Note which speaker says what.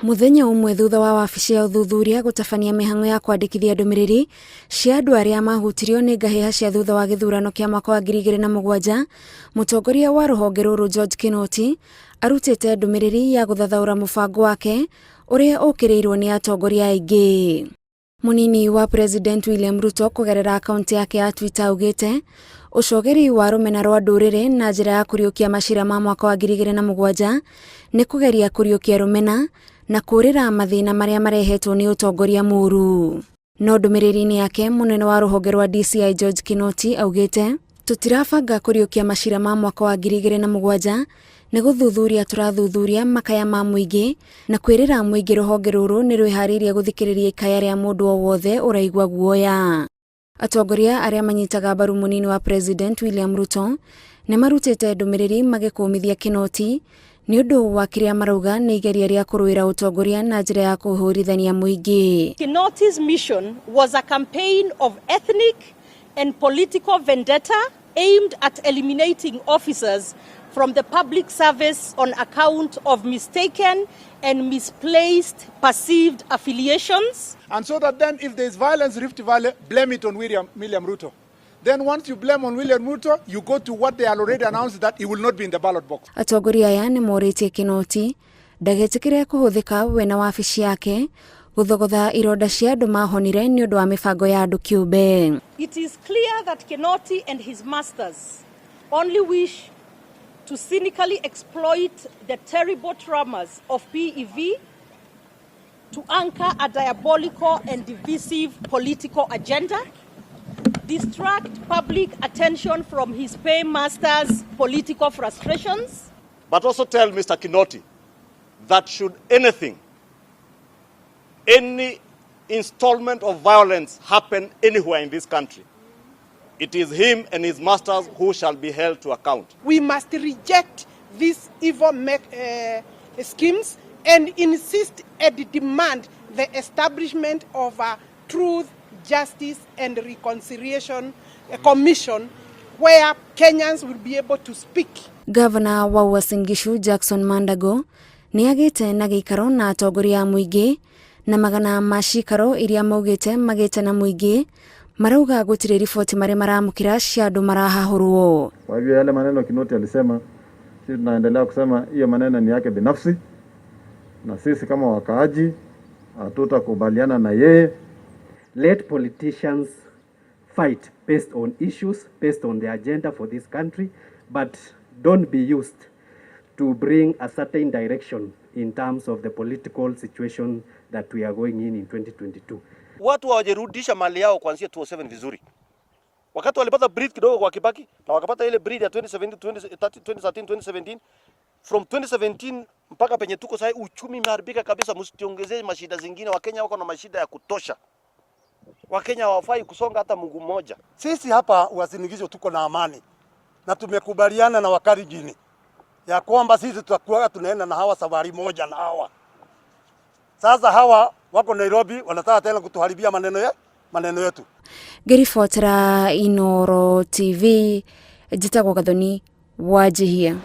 Speaker 1: Mũthenya ũmwe thutha wa wabici ya ũthuthuria gũtabania mĩhang'o ya kwandĩkithia ndũmĩrĩri cia andũ arĩa mahutirio nĩ ngahĩha cia thutha wa gĩthurano kĩa mwaka wa 2007, mũtongoria wa rũhonge rũrũ George Kinoti arutĩte ndũmĩrĩri ya gũthathaũra mũbango wake ũrĩa ũkĩrĩirwo nĩ atongoria aingĩ. Mũnini wa President William Ruto kũgerera akaunti yake ya Twitter augĩte ũcogeri wa rũmena rwa ndũrĩrĩ na njĩra ya kũriũkia macira ma mwaka wa 2007 nĩ kũgeria kũriũkia rũmena na kũũrĩra mathĩna marĩa marehetwo nĩ ũtongoria mũũru. No ndũmĩrĩri-inĩ yake mũnene wa rũhonge rwa DCI George Kinoti augĩte tũtirabanga kũriũkia macira ma mwaka wa 2007, nĩ gũthuthuria tũrathuthuria makaya ma mũingĩ na kwĩrĩra mũingĩ rũhonge rũrũ nĩ rwĩharĩirie gũthikĩrĩria ikaya rĩa mũndũ o wothe ũraigua guoya. Atongoria arĩa manyitaga mbaru mũnini wa President William Ruto nĩ marutĩte ndũmĩrĩri magĩkũmithia Kinoti nĩ ũndũ wa kĩrĩa marauga nĩ igeria rĩa kũrũĩra ũtongoria na njĩra ya kũhũrithania mũingĩ.
Speaker 2: Kinoti's mission was a campaign of ethnic and political vendetta aimed at eliminating officers from the public service on account of mistaken and misplaced perceived affiliations.
Speaker 3: And so that then if there is violence in Rift Valley, blame it on William Ruto. Then once you blame on William Ruto, you go to what they had already announced, that he will not be in the ballot box.
Speaker 1: Atongoria aya nĩ morĩtie Kinoti ndagetĩkĩre kũhũthĩka we na wabici yake gũthogotha ironda cia andũ mahonire nĩ ũndũ wa mĩbango ya andũ kĩũmbe.
Speaker 2: It is clear that Kinoti and his masters only wish to cynically exploit the terrible traumas of PEV to anchor a diabolical and divisive political agenda, distract public attention from his paymasters' political frustrations.
Speaker 4: But also tell Mr. Kinoti that should anything, any installment of violence happen anywhere in this country, it is him and his masters who shall be held to account.
Speaker 5: We must reject these evil schemes and insist and demand the establishment of a Truth, Justice and Reconciliation Commission where Kenyans will be able to speak.
Speaker 1: Gavana wa Uasin Gishu Jackson Mandago nĩ agĩte na gĩikaro na atongoria a mũingĩ na magana ma cikaro iria maugĩte magĩte na mũingĩ marauga gũtirĩ riboti marĩ maramũkĩra cia andũ marahahũrwo.
Speaker 6: Kwa hivyo yale maneno Kinoti alisema, sisi tunaendelea kusema hiyo maneno ni yake binafsi, na sisi kama wakaaji hatutakubaliana na yeye.
Speaker 7: Let politicians fight based on issues, based on the agenda for this country, but don't be used to bring a certain direction in terms of the political situation that we are going in 2022.
Speaker 4: Watu hawajarudisha mali yao kuanzia 2007 vizuri. Wakati walipata breathe kidogo kwa Kibaki na wakapata ile breathe ya 2017, 2013, 2017. From 2017 mpaka penye tuko sasa, uchumi imeharibika kabisa. Msitiongezee mashida zingine. Wakenya wako na mashida ya kutosha. Wakenya hawafai kusonga hata mguu mmoja.
Speaker 8: Sisi hapa Uasin Gishu tuko na amani na tumekubaliana na Wakalenjin ya kwamba sisi tutakuwa tunaenda na hawa safari moja na hawa. Sasa hawa wako Nairobi wanataka tena kutuharibia maneno yetu.
Speaker 1: Ngĩribotera Inooro TV, njĩtagwo Gathoni Wanjihia.